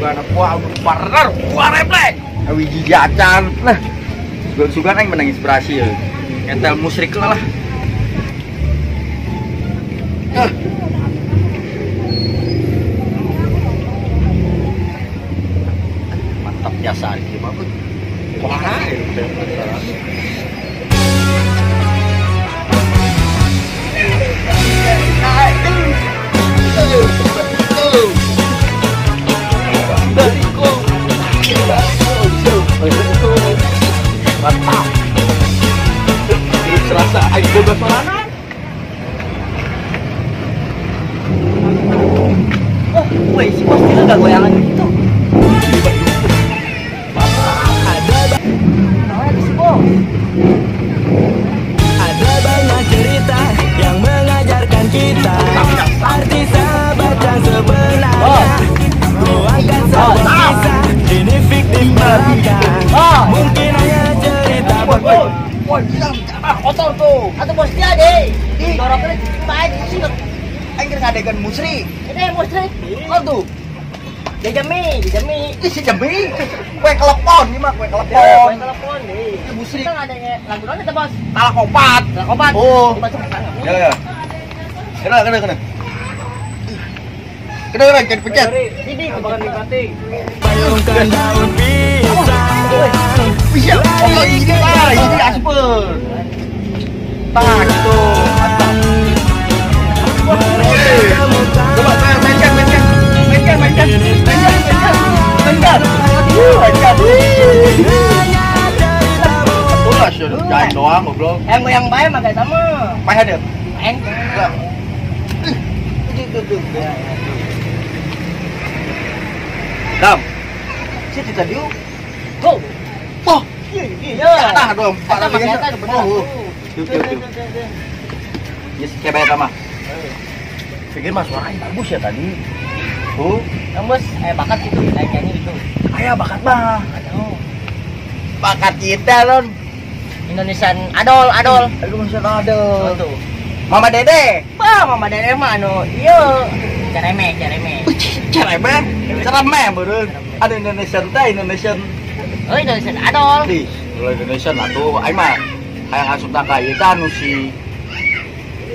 Sugan wah partner, wah refleks. Wiji jacan lah. Sugan aing menang inspirasi ya. Nyetel musrik lah. Mantap jasa iki mah. Wah, mantap. Selasa ayo bebas sorangan. Oh, woi si bos itu gak goyangan gitu. Ada banyak cerita yang mengajarkan kita arti sahabat yang sebenarnya. Luangkan sebuah kisah, ini fiktif belaka. Mungkin hanya cerita. Kotor tuh. Atau bos dia deh. Doroknya baik sih. Aing keur ngadegan musrik. Ini musrik. Kau tuh. Jajami, jajami. Ih, si jami. Kue kelepon ini mah kue kelepon. Kue kelepon deh. Ini musrik. Kita ngadengnya lagu naon eta, Bos? Talakopat. Talakopat. Oh. Ya ya. Kena kena kena. Kena kena jadi pencet. Ini kebangan nikmati. Payungkan daun pisang. Bisa. Oh, ini lah, ini asper. Tah gitu. Mantap. Coba mainkan, mainkan. Mainkan, mainkan. Mainkan, mainkan. Mainkan. Betul lah, jangan doang goblok. Yang bae mah kayak sama. Bae ada. Main. Dam. Si tadi. Go. Oh, iya. Tah dong. Para bener. Tuh, tuh, tuh. Yes, kayak sama. Pikir mah suaranya bagus ya tadi. Oh, yang bos, bakat gitu, kayak nyanyi gitu. Ayah bakat mah. Aduh. Bakat kita lon. Indonesian Adol, Adol. Indonesian Adol. Tuh. Mama Dede. Wah, Mama Dede mah anu, iya. Cereme, cereme. Cereme, cereme beureun. Ada Indonesian teh, Indonesian. Oh, Indonesian Adol. Ih, kalau Indonesian atuh aing mah hayang asup ka ieu teh anu si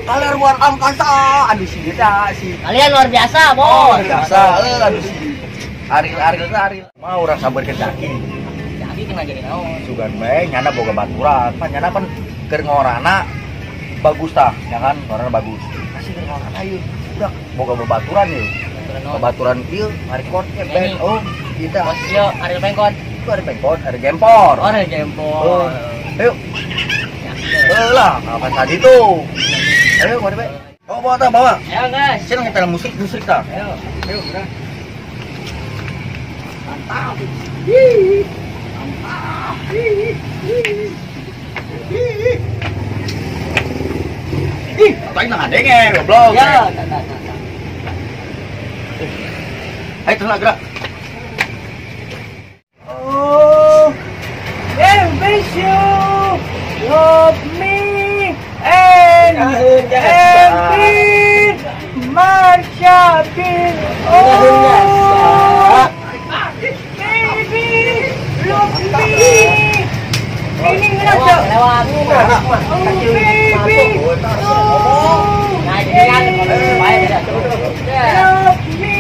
kalian luar angkasa, aduh si kita si kalian luar biasa, bos. Oh, luar biasa, aduh si Ariel Ariel Ariel. Mau orang sabar ke Jaki. Jaki kena jadi naon? Sugan bae nyana boga baturan, pan nyana pan keur ngorana bagus tah, ya kan? Ngorana bagus. Kasih keur ngorana ieu. Udah boga babaturan ieu. Babaturan ieu ngarekord band. Oh, kita. Bos ieu Ariel Pengkot. Itu Ariel Pengkot, Ariel Gempor. Oh, Ariel Gempor. Ayo. Lah, apa tadi tuh? Ayo, mari, Pak. Oh, bawa ta, bawa. Ayo, guys. Sini nyetel musik, musik ta. Ayo. Ayo, udah. Mantap. Ih. Mantap. Ih. Ih. Ih, tadi nang adenge, goblok. Ya, tak tak tak. Ayo terus gerak. Oh, I miss you. Love me and and Marsha Bill. Oh, baby, love me. Ini ngerasa. Oh, baby, oh, love me.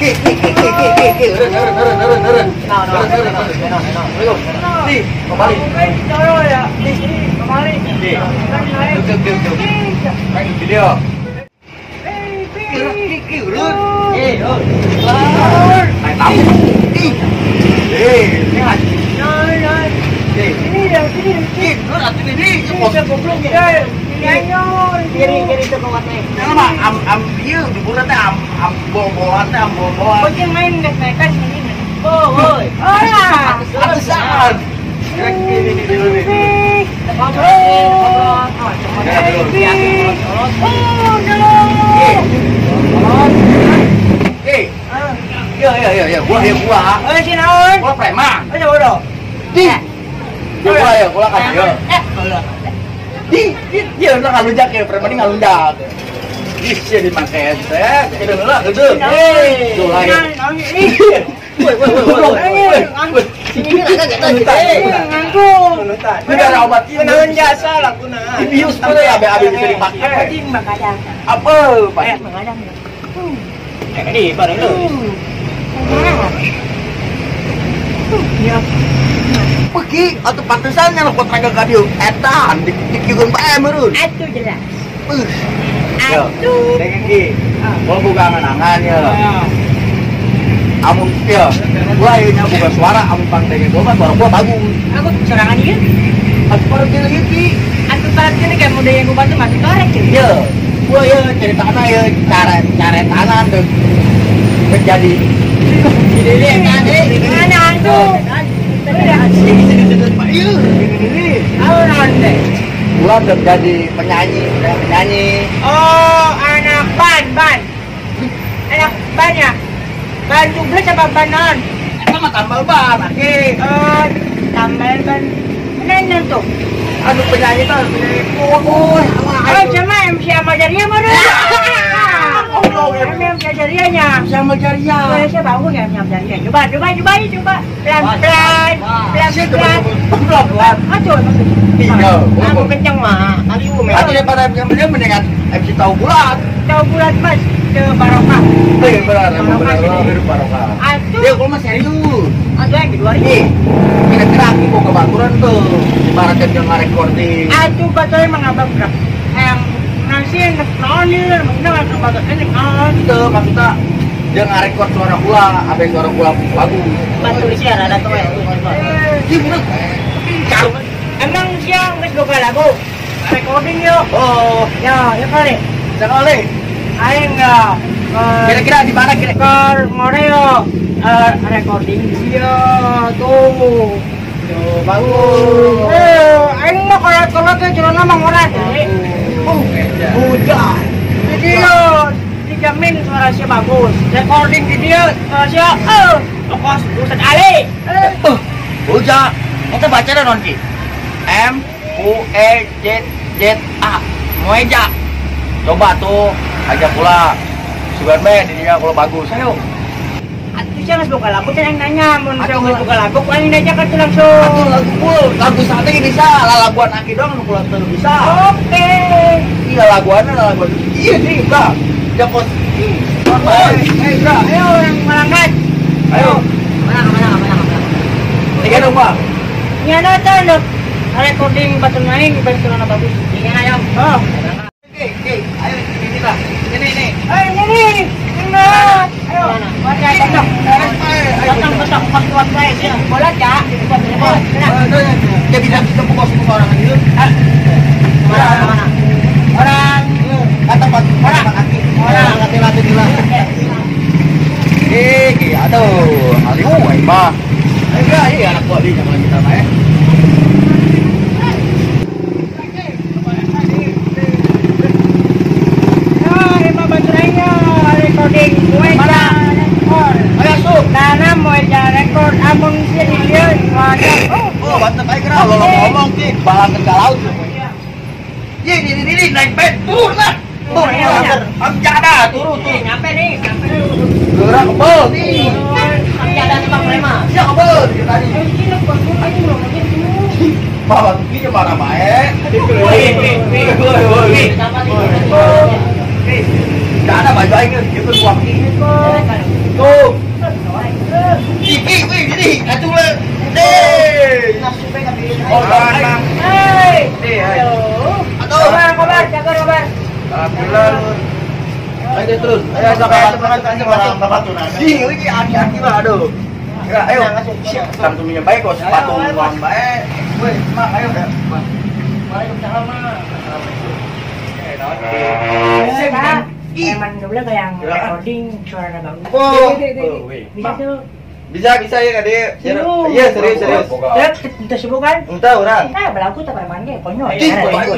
Ki ki ki ki ki ki, urun urun urun urun urun. Nih, kembali. Kembali. Nih, tuh tuh tuh. Main video. Ki ki urun. Eh, main tahu. Ih. Eh, ini lagi. Ini ya, sini. Ki, urun atuh ini. Ini goblok ya. Kiri kiri itu kuatnya. Jangan mah am am ieu duburna teh am am bol-bolan teh am bol-bolan. Bocil main geus naik sini. Oh, woi. Ah, atusan. Ini ini dulu nih. Ngobrol, Oh, no. Eh. Ya ya ya ya, gua ya gua. Eh, si naon? Gua preman. Ayo bodoh. Di. Gua ya, gua kan ya. Di, dia udah ngalunjak ya, preman ini ngalunjak. Ih, sih dimake teh, gede heula, gede. Tuh lagi. Woi woi woi. Sini agak ngantuk. Udah ada obat ieu. Naon jasa laguna. Dibius mah ya abe bisa dipake. Anjing makadang. Apa? Pak makadang. Di bareng lu. Ya. Pergi atau pantesan nya lo tenaga ka dieu. Eta dikieun bae meureun. Atuh jelas. Atuh. Dengan ki. Gua boga angan-angan ya. Amun ieu, gua ieu nya boga suara amun pangdengen gua mah suara gua bagus. Aku sorangan ieu. Atuh parek ieu ki. Atuh parek ieu kayak muda yang gua bantu masih torek ieu. Ieu. Gua ieu ceritana ieu cara caretana deuk menjadi mana antu? Gua udah jadi penyanyi, penyanyi. Oh, anak ban. Anak ban ya? Ban dublek apa ban non? Eta mah tambal ban, aki. Oh, tambal ban. Mana tuh? Aduh penyanyi tuh, penyanyi. Oh, oh, cuma MC sama Jariah baru. MC Jariahnya. Sama Jariah. Saya bangun ya MC Jariah. Coba. Pelan-pelan. Pelan-pelan. Aduh, iya. Aku kencang mah. Atau daripada MC mendingan MC tahu bulat. Tahu bulat, Mas. Ke Barokah. Iya, benar, emang benar. Barokah. Aduh. Ya, gua mah serius. Aduh, yang di 2000. Nih, kira-kira aku mau ke baturan tuh. Ibaratnya dia nge-recording. Aduh, baturan emang abang berapa? Yang nasi yang nge-nonir, maksudnya nggak baturan yang ngon. Itu maksudnya dia nge-record suara gua, apa suara gua bagus. Batu sih ada tuh ya. Iya, bener. Emang siang nggak boga lagu? Recording yuk. Oh, ya, ya kali. Sekali. Ayo enggak. Kira-kira di mana kira-kira? Ngore yo. Recording dia tuh. Tuh, bagus. Aing mah kalau ke celana mah ngora deh. Udah. Jadi yo dijamin suara sia bagus. Recording di dia suara sia ongkos Ustaz Ali. Udah. Eta bacana non ki. M U E Z Z A. Moeja. Coba tuh ajak pula. Sugan be di dia kalau bagus. Ayo. Atuh sia geus boga lagu teh nanya mun sia geus boga lagu ku aing nanya ka tuh langsung. Atuh lagu full, lagu sate bisa, lalaguan aki doang nu kula teu bisa. Oke. Iya laguanna lalaguan. Iya sih, Bra. Dia kos. Ayo, Bra. Ayo yang melangkat. Ayo. Mana. Tiga dong, Pak. Nyana teh recording batu main batu na bagus. Iya ayo. Oh. Oke, ayo ini lah. Ini. Ayo ini. Ini. Ayo. Datang besok pas kuat saya sih. Bola ya. Dia bisa kita pukul semua orang itu. Mana? Orang kata Pak orang kaki. Orang lati-lati gila. Eh, aduh, aliu aing mah. Enggak, iya anak buah di jangan kita mah. Oh, mantep aja kira lo ngomong sih, balangkan ke laut. Ye, ini naik bed, turun lah. Turun, amjada, turun. Nyampe nih, nyampe. Gerak kebel nih. Amjada sama prema. Iya kebel dari tadi. Bawa tuh marah bae. Woi. Gak ada baju aing gitu kuak ini. Tuh. Iki, wih, ini atuh le. Deh. Oh, bang. Hei. Aduh. Kabar, jaga kabar. Alhamdulillah. Ayo terus. Ayo sampai Sih, ini aki-aki mah aduh. Ya, ayo. Santunya baik kok sepatu uang baik. Woi, mak ayo. Waalaikumsalam, mak. Emang dulu kayak yang recording suara bagus. Oh, bisa tuh. Bisa ya kak dia. Iya serius. Terus kita sebut kan? Entah orang. Eh berlaku tak bermain ge konyol.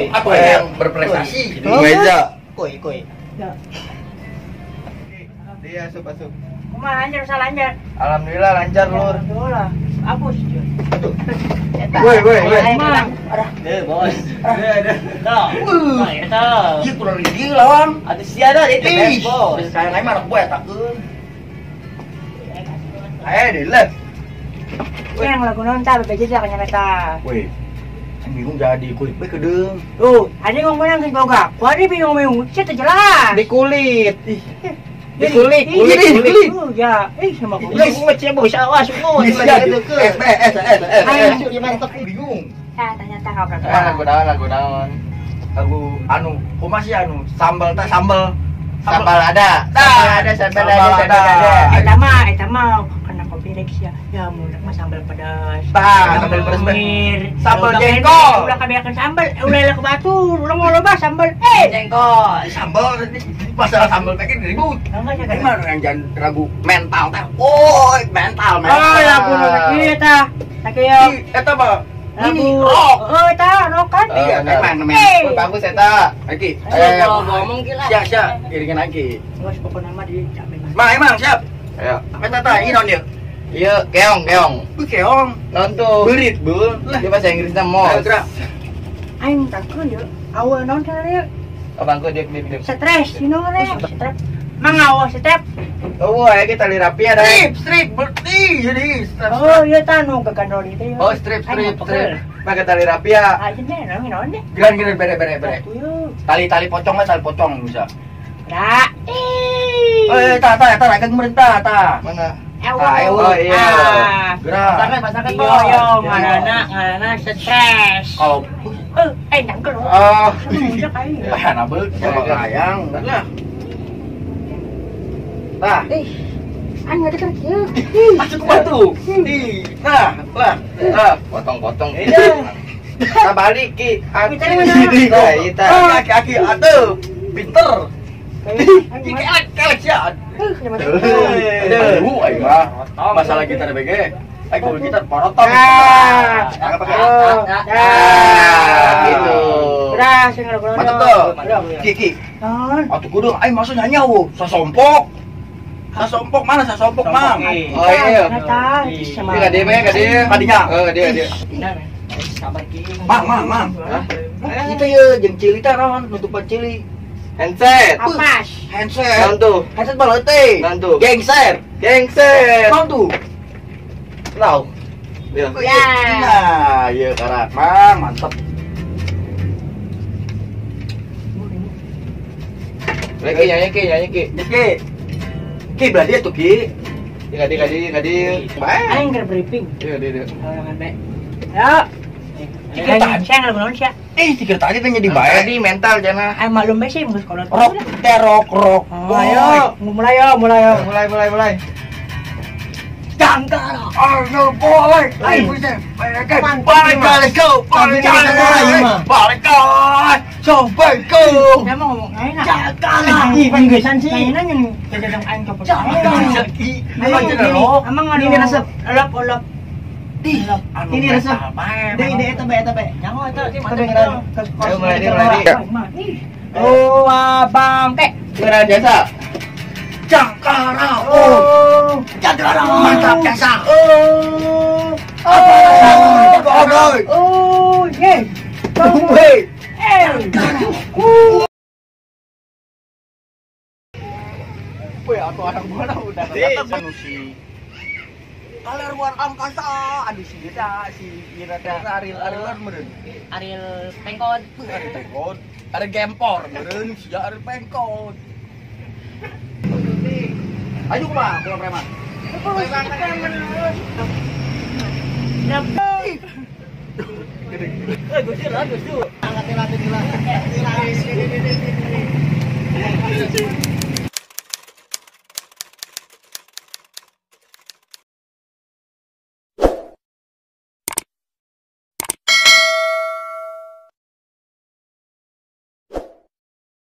Aku yang berprestasi. Meja. Koi. Dia asup. Kumaha lancar usah lancar. Alhamdulillah lancar lur. Alhamdulillah. Aku sih. Woi. Deh, bos. Deh. Tuh. Iya kurang gigi lawan. Atuh sia dah itu bos. Sayang aing mah anak buah takeun. Ayo dile. Yang lagu naon tah BPJ tah kanya eta. Weh. Aing bingung jadi kulit we kedeung. Tuh, anjing ngomong geus boga. Kuari bingung-bingung, sia teh jelas. Di kulit. Di kulit, kulit. Oh ya, sama kulit. Geus cia bos awas ungu. S S S S. Bingung. Ah, tanya tah ka Lagu naon, lagu naon. Lagu anu, kumaha sih anu? Sambal tah sambal. Sambal ada. Sambal ada, sambal ada, sambal ada. Eta mah kena kopi rek sia. Ya mun mah sambal pedas. Tah, sambal pedas. Sambal jengkol. Ulah kabeakeun sambal, ulah lah ke batur, ulah mau loba sambal. Jengkol. Sambal masalah sambal teh ribut. Gimana yang jangan ragu mental teh. Oh, mental, mental. Oh, lagu nu kieu tah. Sakieu. Eta mah lagu rock. Oh, eta rock kan? Iya, main main. Bagus eta. Aki. Ngomong ki lah. Siap, siap. Iringan Aki. Geus pokona mah dicapai. Mang, emang siap. Ayo. Eta tah ieu naon ieu? Iya, keong, keong. Bu keong. Naon tuh? Beurit, beul. Dia bahasa Inggrisnya mos. Aing takkeun ieu. Awal naon cenah ieu? Oh, bangku dia dia. Stres, you know re. Stres. Mang awal stres. Oh, aya kita tali rapi ada. Strip, strip, berarti jadi strip. Oh, iya tah nu gagandol itu. Oh, strip, strip, strip. Pakai tali rapia. Ah, cenah naon naon deh. Geran geran bere bere bere. Tali-tali pocong mah tali pocong bisa. Ra. Eh, tah tah tah agak merintah tah. Mana? Ah, oh iya. Gerak. Pasakan, Yo yo, ngaranna ngaranna stres. Kalau nangkel. Oh, bahan abel sama kayang. Lah. Tah. Aing nggak deker kieu. Masuk ke batu. Nah, lah. Nah, potong-potong. Iya. Kita balik ki. Nah, kita aki-aki atuh. Pinter. Ki kelek kelek sia. Aduh, aing mah. Masalah gitar BG. Aing kudu gitar porotong. Gitu. Udah, sing lagu. Mantep tuh. Ki ki. Atuh kudu aing masuk nyanyi wo, sasompok. Sasompok mana sasompok, Mang? Oh iya. Ini ka dieu ka dieu. Kadinya. Heeh, dia dia. Sabar ki. Mang, mang, mang. Kita ye jeung cili teh naon nutupan cili. Handset. Apas. Handset. Naon tuh? Handset balote. Naon tuh? Gengser. Gengser. Naon tuh? Lau. Ya. Nah, ieu karak, Mang, mantep. Lagi nyanyi ki, nyanyi ki. Ki. Ki belah dia tuh ki. Kadi kadi kadi. Aing keur briefing. Iya, dia dia. Orangan bae. Ayo. Tiga tadi lagu naon sia? Tiga tadi teh jadi bae. Tadi mental jana. Aing maklum bae sih geus kolot. Rock teh rock rock. Ayo, mulai yo, mulai yo. Mulai mulai mulai. Jangkara. Ayo boleh. Ayo bisa. Balik let's go. Balik balik. Sampai go. Saya mau ngomong aing. Jangkara. Ih, panggesan sih. Kayaknya yang jajang aing ke Jangkara. Emang ini resep. Olop-olop. Ini resep. Deh, deh, eta bae, eta bae. Nyaho eta, Ayo mulai deh, mulai deh. Oh, abang teh. Geran jasa. Jangkara. Oh. Jangkara mantap jasa. Oh. Oh. Oh, ye. Hey. Woi, atau anak gua udah datang manusia. Kaler luar angkasa, aduh si dia si Ira teh Ariel Ariel meureun. Ariel Pengkod, Ariel Pengkod, Ariel Gempor meureun si Ariel Pengkod. Ayo kumaha, kumaha preman. Eh, Gusti lah, Gusti. Angkat latih lah.